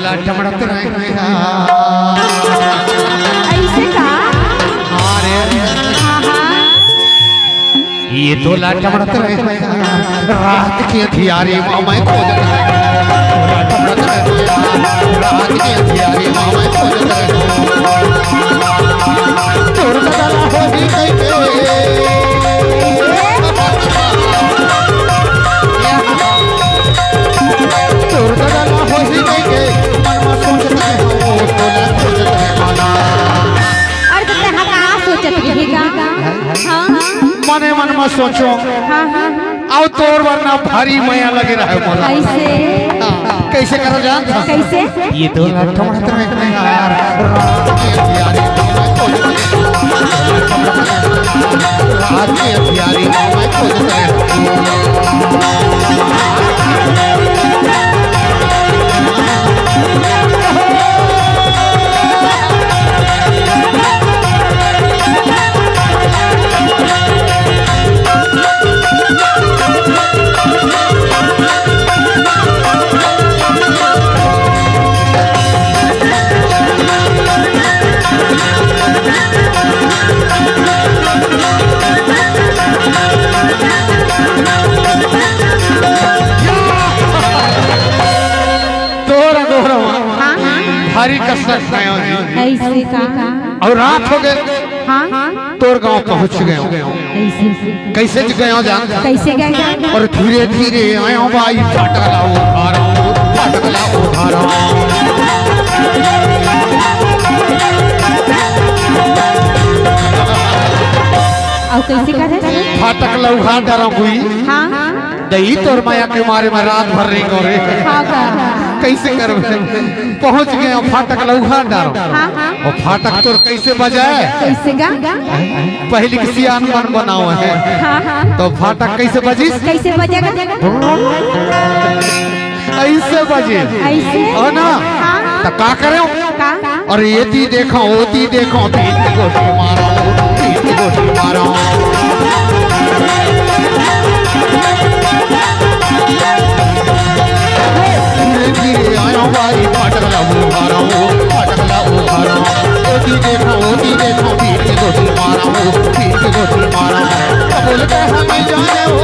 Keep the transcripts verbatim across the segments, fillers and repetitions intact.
टमड़त रहे। अइसे का? हाँ रे। हाँ, हाँ। ये तोला टमड़त रहे। रात के अंधियारे मा मैं खोजत रहे। तोला टमड़त रहे। रात के अंधियारे मा मैं खोजत रहे। तोर ददा ला होही कहिके। तोर ददा ला होही कहिके, मन मा सोचत रहे हो, तोला खोजत रहे माला। अरे तो तेहा का सोचत रहे गा? हाँ, हाँ। मने मन मा सोचों। हाँ, हाँ, हाँ। अउ तोर बर ना भारी मया लगे रहे मोला। कइसे? हाँ, कइसे करा जानथस? कइसे? ये तो लट्ठा मारत रहे यार। रात के अंधियारे मा मैं खोजत रहे। रात के अंधियारे मा मैं खोजत रहे। तोरा दोहरा हाँ, हाँ। भारी कष्ट खायो जी। अइसे का? अउ रात हो गे। हाँ, हाँ। तोर गांव पहुंच गयो। अइसे, अइसे। कइसे गयो जान? कइसे गयो? अउ धीरे धीरे आयो बाई, फाटक ला उघारो, फाटक ला उघारो। अउ कइसे करे? फाटक ला उघार डरो कोई। हाँ, हाँ। दई तोर मया के मारे मैं रात भर रेंगों रे। हाँ का? कइसे करबे? पहुंच गयो, फाटक ला उघार डरो। हाँ, हाँ। अउ फाटक तोर कइसे बजाय? कइसे गा? पहिली के सियान मन बनावय। हाँ, हाँ। तो फाटक कइसे बजिस? कइसे बजेगा? अइसे बजे। अइसे? हो ना? हाँ। त का करेंव? का? अरे एती देखों, ओती देखों, बीच गोटी मारों, बीच गोटी मारों। धीरे धीरे आयों बाई, फाटक ला उघारों, फाटक ला उघारों। ओती देखों, ओती देखों, बीच गोटी मारों, बीच गोटी मारों। कबूल कहे हमें जाने हो।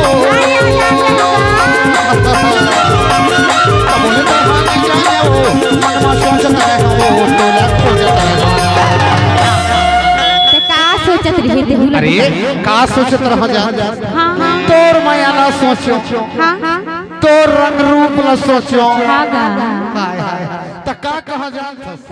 कबूल कहे हमें जाने हो। मन मा सोचत रहे हो, तोला खोजत रहे हो। ते का सोचत रहे ते, बोला अरे, बता। का सोचत रहा जा? हाँ, हाँ। तोर मया ला सोचों। हाँ, हाँ। तोर रंग रूप ला सोचों। हाँ गा। हाय, हाय। त का कहा जात हस?